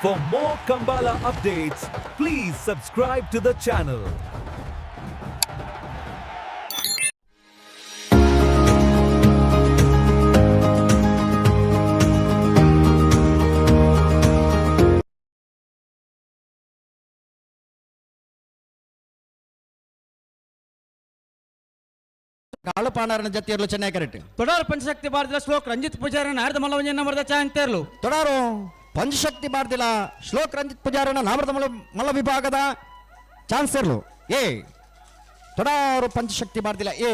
For more Kambala updates, please subscribe to the channel. ಕಾಳುಪಾಣಾರನ ಜತ್ತಿಯರ್ಲು Chennai correct. ತೊಡಾರು ಪಂಚಶಕ್ತಿ ಭಾರತದ ಶ್ಲೋಕ್ ರಂಜಿತ್ ಪೂಜಾರಿ ನಾರದ ಮಲ್ಲವಂಜನ ನಂಬರ್ದ ಚಾಂತೇರ್ಲು. ತೊಡಾರು ಪಂಚಶಕ್ತಿ ಭಾರತಿಲ ಶ್ಲೋಕ್ ರಂಜಿತ್ ಪೂಜಾರನ ನಾಮರದ ಮಲ್ಲ ಮಲ್ಲ ವಿಭಾಗದ ಚಾನ್ಸರ್ಲು ಎ. ತೊಡಾರು ಪಂಚಶಕ್ತಿ ಭಾರತಿಲ ಎ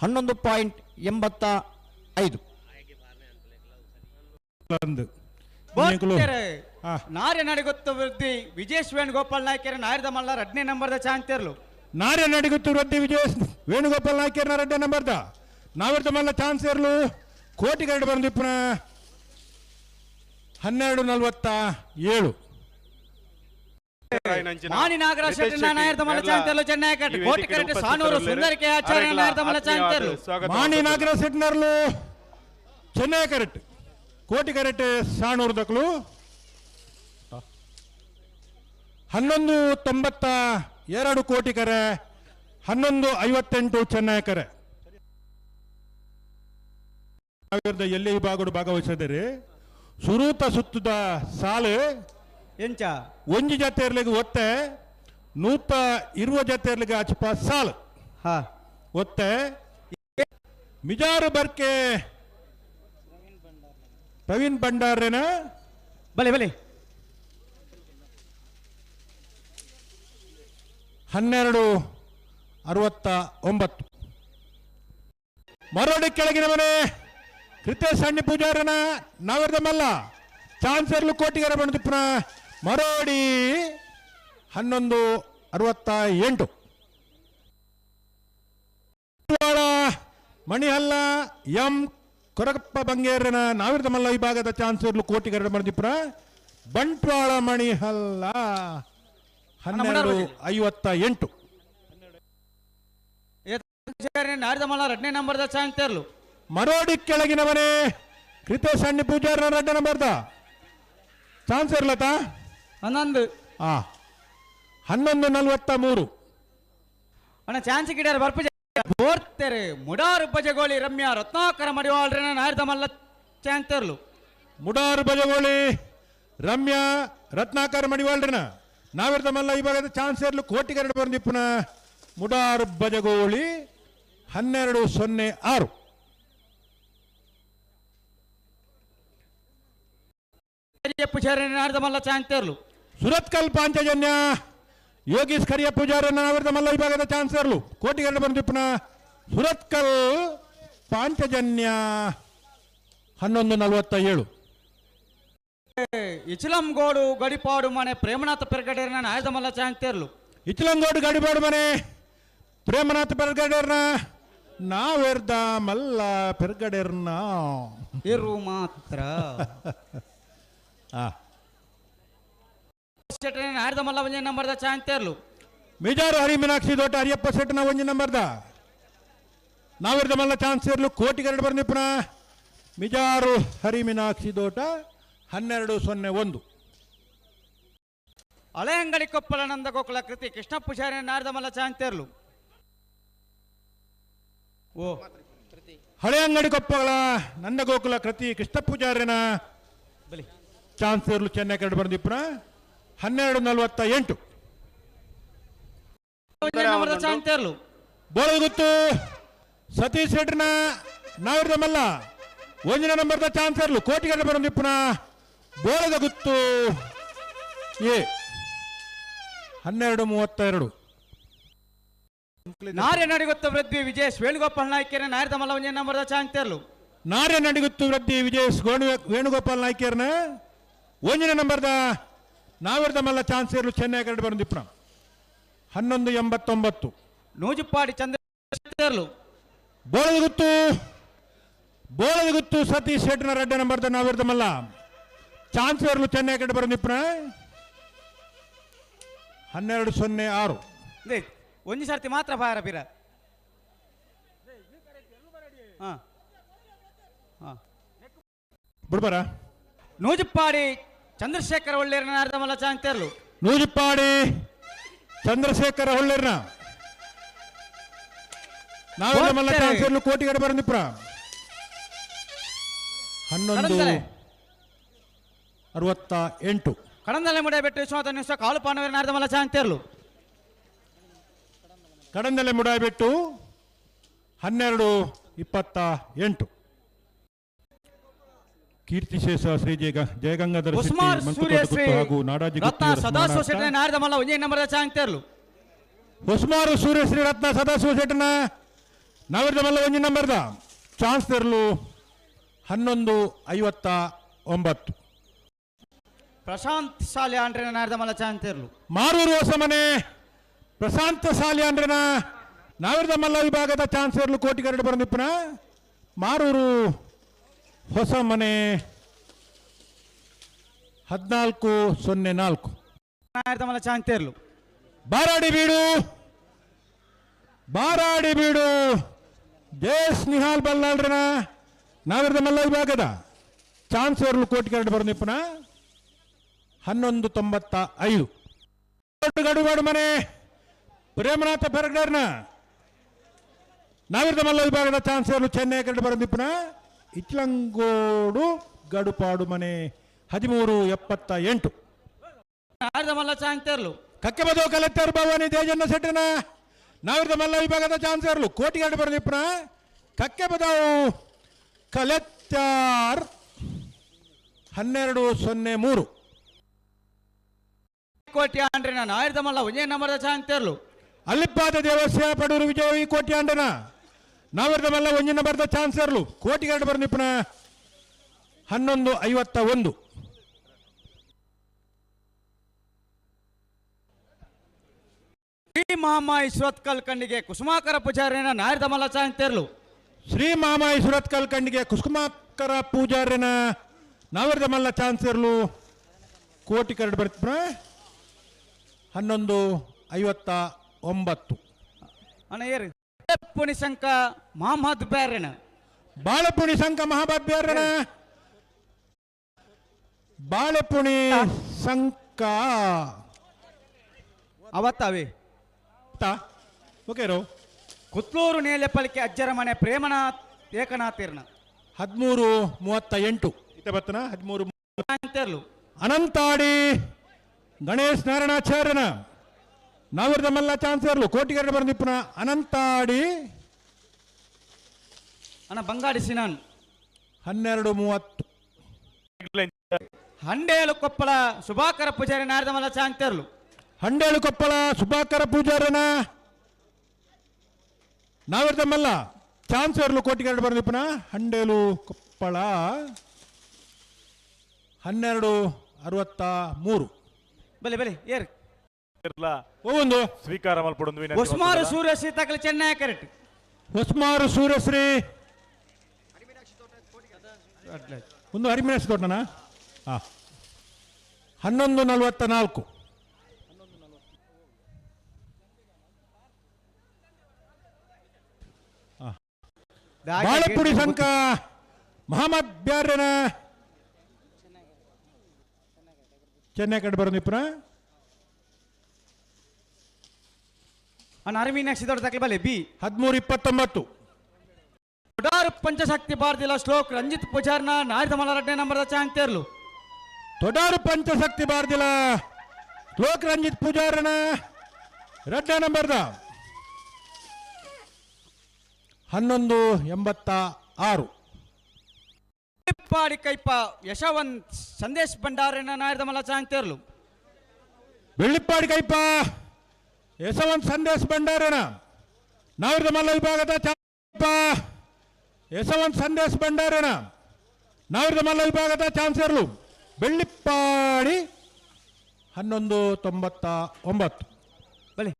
11.85. ಅಂದು. ನಾರ್ಯ ನಡಿಗೊತ್ತು ವೃದ್ಧಿ ವಿಜೇಶ್ ವೇಣುಗೋಪಾಲ್ ನಾಯ್ಕರ ನಾರದ ಮಲ್ಲ ರಡ್ನೇ ನಂಬರ್ದ ಚಾಂತೇರ್ಲು. ನಾರ್ಯ ನಡಿಗುತ್ತು ವೃದ್ಧಿ ವಿಜಯ್ ವೇಣುಗೋಪಾಲ್ ನಾಯ್ಕರ್ನ ರಡ್ಡೆ ನಂಬರ್ದ ನಾವಿರ್ದ ಮಲ್ಲ ಚಾನ್ಸ್ ಇರಲು ಕೋಟಿ ಗರಡು ಬಂದಿಪ್ಪನ 12:47. ಮಾಣಿ ನಾಗರಾಜ್ ಶೆಟ್ಟಿ ನಾಯರ್ದ ಮಲ್ಲ ಚಾಂತೇರ್ಲು ಚೆನ್ನೈ ಕಟ್ ಕೋಟಿ ಕರೆಕ್ಟ್. ಸಾನೂರು ಸುಂದರಿಕೆ ಆಚಾರ್ಯ ನಾಯರ್ದ ಮಲ್ಲ ಚಾಂತೇರ್ಲು. ಮಾಣಿ ನಾಗರಾಜ್ ಶೆಟ್ಟಿನರ್ಲು ಚೆನ್ನೈ ಕರೆಕ್ಟ್, ಕೋಟಿ ಕರೆಕ್ಟ್. ಸಾಣೂರು ದಕ್ಲು 11.92 ಕೋಟಿ ಕರೆ, 11.58 ಚೆನ್ನೈ ಕರೆ. ಸಾವಿರದ ಎಲ್ಲಿ ವಿಭಾಗಡು ಭಾಗವಹಿಸಿದರೆ ಸುರೂತ ಸುತ್ತದ ಸಾಲು. ಎಂಚ? ಒಂಜಿ ಜತೆರ್ಲಿಗೆ ಒತ್ತೆ, ನೂತ ಇರುವ ಜತೆರ್ಲಿಗೆ ಅಚಪ ಸಾಲು. ಹಾ. ಒತ್ತೆ ಮಿಜಾರು ಬರ್ಕೆ ಪ್ರವೀಣ್ ಭಂಡಾರೇನ. ಬಲೆ ಬಲೆ. 12.69. ಮರೋಡಿ ಕೆಳಗಿನ ಮನೆ ಕೃತೇಶ್ ಸಣ್ಣ ಪೂಜಾರನ ನಾವರ್ದ ಮಲ್ಲ ಚಾನ್ಸರ್ಲು ಕೋಟಿಗರ ಬಣದಿಪ್ಪನ ಮರೋಡಿ 11.68. ಮಣಿಹಲ್ಲ ಎಂ ಕೊರಗಪ್ಪ ಬಂಗೇರನ ನಾವಿರ್ದ ಮಲ್ಲ ವಿಭಾಗದ ಚಾನ್ಸರ್ಲು ಕೋಟಿಗರ ಬಣದಿಪ್ಪನ ಬಂಟ್ವಾಳ ಮಣಿಹಲ್ಲ 12.58. ನಾರದ ಮಲ್ಲ ರಡ್ನೇ ನಂಬರ್ದ ಚಾಂತೇರ್ಲು. ಮರೋಡಿ ಕೆಳಗಿನ ಮನೆ ಕೃತೇಶ್ ಸಣ್ಣ ಪೂಜಾರನ ರಡ್ಡ ನಂಬರ್ದ ಚಾನ್ಸ್ ಇರ್ಲತಾ. 11. ಆ 11.43. ಅಣ್ಣ, ಚಾನ್ಸ್ ಗಿಡಾರ ಬರ್ಪುಜ ಬೋರ್ತೆರೆ. ಮುಡಾರು ಬಜಗೋಳಿ ರಮ್ಯಾ ರತ್ನಾಕರ ಮಡಿವಾಳ್ರನ ನಾರದ ಮಲ್ಲ ಚಾಂತೇರ್ಲು. ಮುಡಾರು ಬಜಗೋಳಿ ರಮ್ಯಾ ರತ್ನಾಕರ್ ಮಡಿವಾಳ್ರನ ನಾವಿರ್ದ ಮಲ್ಲ ವಿಭಾಗದ ಚಾನ್ಸ್ ಇರ್ಲು ಕೋಟಿಗರಡು ಬಂದಿಪ್ಪನ ಮುಡಾರು ಬಜಗೋಳಿ 12.06. ಪೂಜಾರಿ ನಾರದ ಮಲ್ಲ ಚಾಂತೇರ್ಲು. ಸುರತ್ಕಲ್ ಪಾಂಚಜನ್ಯ ಯೋಗೀಶ್ ಕರಿಯ ಪೂಜಾರನ ನಾವಿರ್ದ ಮಲ್ಲ ವಿಭಾಗದ ಚಾನ್ಸರ್ಲು ಕೋಟಿಗರಡು ಬಂದಿಪ್ಪನ ಸುರತ್ಕಲ್ ಪಾಂಚಜನ್ಯ 11.47. ಇಚಲಂಗೋಡು ಗಡಿಪಾಡು ಮನೆ ಪ್ರೇಮನಾಥ ಪೆರ್ಗಡೇರನ ನಾಯದ ಮಲ್ಲ ಚಾಂತೇರ್ಲು. ಇಚಲಂಗೋಡು ಗಡಿಪಾಡು ಮನೆ ಪ್ರೇಮನಾಥ ಪೆರ್ಗಡೇರ್ನ ನಾವೆರ್ದ ಮಲ್ಲ ಪೆರ್ಗಡೇರ್ನ. ಇರು ಮಾತ್ರ. ಆ. ನಾಯದ ಮಲ್ಲ ಒಂಜಿ ನಂಬರ್ದ ಚಾಂತೇರ್ಲು. ಮಿಜಾರು ಹರಿ ಮೀನಾಕ್ಷಿ ದೊಡ್ಡ ಹರಿಯಪ್ಪ ಶೆಟ್ಟನ ಒಂಜಿ ನಂಬರ್ದ ನಾವಿರ್ದ ಮಲ್ಲ ಚಾನ್ಸ್ ಇರ್ಲು ಕೋಟಿಗರಡು ಬರ್ನಿಪ್ಪನ ಮಿಜಾರು ಹರಿ ಮೀನಾಕ್ಷಿ ದೋಟ 12.01. ಹಳೆಯಂಗಡಿ ಕೊಪ್ಪಳ ನಂದ ಗೋಕುಲ ಕೃತಿ ಕೃಷ್ಣ ಪೂಜಾರಿ ನಾರದ ಮಲ್ಲ ಚಾಂತೇರ್ಲು. ಓ. ಹಳೆಯಂಗಡಿ ಕೊಪ್ಪಗಳ ನಂದಗೋಕುಲ ಕೃತಿ ಕೃಷ್ಣ ಪೂಜಾರಿನ ಬಲಿ. Chance ಇರ್ಲು Chennai curd ಬಂದಿಪ್ಪನ 12.48. ಒಂಜಿ ನಂಬರ್ದ ಚಾಂತೇರ್ಲು. ಬೋಳಗುತ್ತು ಸತೀಶ್ ಶೆಟ್ಟರ್ನ ನಾವಿರ್ದ ಮಲ್ಲ ಒಂದಿನ ನಂಬರ್ದ ಚಾನ್ಸರ್ಲು ಕೋಟಿಗಡ್ಡೆ ಬರಂದಿಪ್ಪನ ಬೋಳದ ಗುತ್ತು ಎ 12.32. ನಾರ್ಯ ನಡಿಗೊತ್ತ ವೃದ್ಧಿ ವಿಜಯ್ ವೇಣುಗೋಪಾಲ್ ನಾಯ್ಕರ ನಾಯದ ಮಲ್ಲ ಒಂಜಿ ನಂಬರ್ದ ಚಾಂತೇರ್ಲು. ನಾರ್ಯ ನಡಿಗುತ್ತು ವೃದ್ಧಿ ವಿಜಯ್ ವೇಣುಗೋಪಾಲ್ ನಾಯ್ಕರ್ನ ಒಂದಿನ ನಂಬರ್ದ ನಾವಿರ್ದ ಮಲ್ಲ ಚಾನ್ಸರ್ಲು ಚೆನ್ನೈ ಕರಡು ಬರಂದಿಪ್ಪನ 11.89. ನೂಜುಪಾಡಿ ಚಂದ್ರ ಚಾಂತೇರ್ಲು. ಬೋಳದಗುತ್ತು ಬೋಳದಗುತ್ತು ಸತೀಶ್ ಶೆಟ್ಟನ ರಡ್ಡ ನಂಬರ್ದ ನಾವಿರ್ದ ಮಲ್ಲ ಚಾನ್ಸರ್ಲು ಚೆನ್ನೈ ಕಡೆ ಬರಂದಿಪ್ಪನ 12.06. They, ಒಂಜಿ ಸರ್ತಿ ಮಾತ್ರ ಬಾರ ಬೀರ. ಹಾ ಹಾ. ಬಿಡ್ಬಾರ. ನೂಜುಪಾಡಿ. ಚಂದ್ರಶೇಖರ ಒಳ್ಳೇರ್ನ ನಾರ್ದ ಮಲ್ಲ ಚಾಂತೇರ್ಲು. ನೂಜಿಪ್ಪಾಡಿ ಚಂದ್ರಶೇಖರ ಹೊಳ್ಳೇರ್ನ ನಾವೆಲ್ಲ ಮಲ್ಲ ಹೋಗ್ತಾರೆ. ಚಾನ್ಸರ್ಲು ಕೋಟಿಗಡೆ ಬರಂದಿಪ್ರ 11 ಕಡಂದಲೆ. 68. ಕಡಂದಲೆ ಮುಡಾಯಿಬೆಟ್ಟು ವಿಶ್ವನಾಥ ನಿಮಿಷ ಕಾಲು ಪಾಂಡವರ ನಾರ್ದ ಮಲ್ಲ ಚಾಂತೇರ್ಲು. ಕಡಂದಲೆ ಮುಡಾಯಿಬೆಟ್ಟು 12:28. ಕೀರ್ತಿಶೇಷ ಶ್ರೀ ಜಯ ಜಯಗಂಗಾಧರ ಶೆಟ್ಟಿ ಉಸ್ಮಾನ್ ಮಂಕುತೋಟ ಸೂರ್ಯಶ್ರೀ ಗುತ್ತು ಹಾಗೂ ನಾಡಾಜಿ ರತ್ನ ಗುತ್ತಿಯವರ ಸದಾಶಿವ ಸ್ಮರಣಾರ್ಥ ಶೆಟ್ಟನ ನಾರ್ದ ಮಲ್ಲ ಒಂದೇ ನಂಬರ್ದ ಚಾಂತೇರ್ಲು. ಹೊಸ್ಮಾರು ಸೂರ್ಯಶ್ರೀ ರತ್ನ ಸದಾಶಿವ ಶೆಟ್ಟನ ನಾವಿರದ ಮಲ್ಲ ಒಂಜಿ ನಂಬರ್ದ ಚಾನ್ಸ್ ತೆರಲು 11:59. ಪ್ರಶಾಂತ್ ಶಾಲೆ ಆಂಡ್ರಿನ ನಾರ್ದ ಮಲ್ಲ ಚಾಂತೇರ್ಲು. ಮಾರೂರು ಹೊಸಮನೆ ಪ್ರಶಾಂತ ಸಾಲಿಯಾಂಡ್ರನ ನಾವಿರದ ಮಲ್ಲ ವಿಭಾಗದ ಚಾನ್ಸರ್ಲು ಕೋಟಿಗರಡು ಬರಂದಿಪ್ಪನ ಮಾರೂರು ಹೊಸಮನೆ 14:04. ನಾರ್ದ ಮಲ್ಲ ಚಾಂತೇರ್ಲು. ಬಾರಾಡಿ ಬೀಡು ಬಾರಾಡಿ ಬೀಡು ಜಯಸ್ ನಿಹಾಲ್ ಬಲ್ಲಾಳ್ರನ ನಾವಿರದ ಮಲ್ಲ ವಿಭಾಗದ ಚಾನ್ಸರ್ಲು ಕೋಟಿಗರಡು ಬರಂದಿಪ್ಪನ 11:95. ಗಡುಗಾಡು ಮನೆ ಪ್ರೇಮನಾಥ ಪೆರಗಡರ್ನ ನಾವಿರದ ಮಲ್ಲ ವಿಭಾಗದ ಚಾನ್ಸರ್ಲು ಚೆನ್ನೈ ಕರಡು ಬರಂದಿಪ್ಪನ ಇಚ್ಲಂಗೋಡು ಗಡುಪಾಡು ಮನೆ 13:78. ನಾರ್ದ ಮಲ್ಲ ಚಾಂತೇರ್ಲು. ಕಕ್ಕೆಬದೋ ಕಲೆಕ್ಟರ್ ಭವಾನಿ ತೇಜನ್ನ ಶೆಟ್ಟನ ನಾವಿರದ ಮಲ್ಲ ವಿಭಾಗದ ಚಾನ್ಸರ್ಲು ಕೋಟಿಗಾಡು ಬರಂದಿಪ್ಪನ ಕಕ್ಕೆಬದಾವು ಕಲೆಕ್ಟರ್ 12:03. ಕೋಟಿ ಆಂಡ್ರಿನ ನಾರ್ದ ಮಲ್ಲ ಒಂದೇ ನಂಬರ್ದ ಚಾಂತೇರ್ಲು. ಅಲ್ಲಿಪ್ಪಾದ ದೇವಸ್ಯ ಪಡೂರು ವಿಜಯ ಕೋಟ್ಯಾಂಡನ ನಾವಿರದ ಮಲ್ಲ ಒಂಜಿನ ಬರ್ದ ಚಾನ್ಸರ್ಲು ಕೋಟಿಗಾಡು ಬರಂದಿಪ್ಪನ 11:51. ಶ್ರೀ ಮಾಮಾಯಿ ಸುರತ್ಕಲ್ ಕಣ್ಣಿಗೆ ಕುಸುಮಾಕರ ಪೂಜಾರಿನ ನಾರ್ದ ಮಲ್ಲ ಚಾಂತೇರ್ಲು. ಶ್ರೀ ಮಾಮಾಯಿ ಸುರತ್ಕಲ್ ಕಣ್ಣಿಗೆ ಕುಸುಮಾಕರ ಪೂಜಾರ್ಯನ ನಾವಿರದ ಮಲ್ಲ ಚಾನ್ಸರ್ಲು ಕೋಟಿ ಕರಡು ಬರ್ತಿಪ್ರ 11:59. ಅಣ್ಣ ಏರು ಪುಣಿಶಂಕ ಮಹಮ್ಮದ್ ಬ್ಯಾರನ ಬಾಳೆಪುಣಿ ಸಂಕ ಮಹಾಬಾಬ್ಯಾರನ ಬಾಳೆಪುಣಿ ಸಂಕ ಅವತ್ತಾವೆ ಓಕೆ ರೋ. ಕುತ್ಲೂರು ನೇಲೆಪಲಿಕೆ ಅಜ್ಜರ ಮನೆ ಪ್ರೇಮನಾಥ್ ಏಕನಾಥಿರ್ನ 13:38 ಇತ ಬತ್ತನ 13 ಚಾಂತೇರ್ಲು. ಅನಂತಾಡಿ ಗಣೇಶ್ ನಾರಾಯಣಾಚಾರ್ಯನ ನಾವಿರದ ಮಲ್ಲ ಚಾನ್ಸರ್ಲು ಕೋಟಿಗರಡು ಬಂದಿಪ್ಪನ ಅನಂತಾಡಿ ಅಣ್ಣ ಬಂಗಾಡಿ ಸಿನಾನ್ 12:30. ಹಂಡೇಲು ಕೊಪ್ಪಳ ಸುಭಾಕರ ಪೂಜಾರಿ ನಾರದ ಮಲ್ಲ ಚಾಂತೇರ್ಲು. ಹಂಡೇಳು ಕೊಪ್ಪಳ ಸುಭಾಕರ ಪೂಜಾರನ ನಾವಿರದ ಮಲ್ಲ ಚಾನ್ಸರ್ಲು ಕೋಟಿಗರಡು ಬಂದಿಪ್ಪನ ಹಂಡೇಲು ಕೊಪ್ಪಳ 12:63. ಬಲೆ ಬಲೆ ಏರ್ ಒಂದು ಸ್ವೀಕಾರ ಮಲ್ಪಡೊಂದು ವಿನಂತಿ ಉಸ್ಮಾರು ಮಲ್ಪುಂಡ. ಸೂರ್ಯ ಸೀತಾಕಲಿ ಚೆನ್ನೈ ಕರೆಕ್ಟ್. ಹೊಸ್ಮಾರು ಸೂರ್ಯಶ್ರೀ ಒಂದು ಹರಿಮಿನಾಕ್ಷಿ ತೋಟನಾ? ಹಾ 11:44. ಬಾಳೆಪುಡಿ ಸಂಕ ಮಹಮ್ಮದ್ ಬ್ಯಾರ್ಯನ ಚೆನ್ನೈ ಕಡೆ ಬರೋದಿಪ್ಪನ ಅಣ್ಣ ಅರಮೀನಾಕ್ಷಿ ದೊಡ್ಡ ತಕಲಿ ಬಲೆ ಬಿ 13:29. ಕೊಡಾರು ಪಂಚಶಕ್ತಿ ಬಾರ್ದಿಲ್ಲ ಶ್ಲೋಕ್ ರಂಜಿತ್ ಪೂಜಾರ್ನ ನಾರಿದ ಮಲ್ಲ ನಂಬರ್ದ ಚಾಂತೇರ್ಲು. ತೊಡಾರು ಪಂಚಶಕ್ತಿ ಬಾರ್ದಿಲ ಶ್ಲೋಕ್ ರಂಜಿತ್ ಪೂಜಾರನ ರಡ್ಡ ನಂಬರ್ದ 11:86. ಪಾಡಿ ಕೈಪ ಯಶವಂತ್ ಸಂದೇಶ್ ಭಂಡಾರಿನ ನಾರಿದ ಮಲ್ಲ ಚಾಂತೇರ್ಲು. ಬೆಳ್ಳಿಪ್ಪಾಡಿ ಕೈಪ ಯಶವಂತ್ ಸಂದೇಶ್ ಭಂಡಾರನ ನಾವಿರದ ಮಲ್ಲ ವಿಭಾಗದ ಚಾಪ ಯಶವಂತ್ ಸಂದೇಶ್ ಭಂಡಾರನ ನಾವಿರದ ಮಲ್ಲ ವಿಭಾಗದ ಚಾನ್ಸರ್ಲು ಬೆಳ್ಳಿಪ್ಪಾಡಿ 11:99. ಬಲೆ.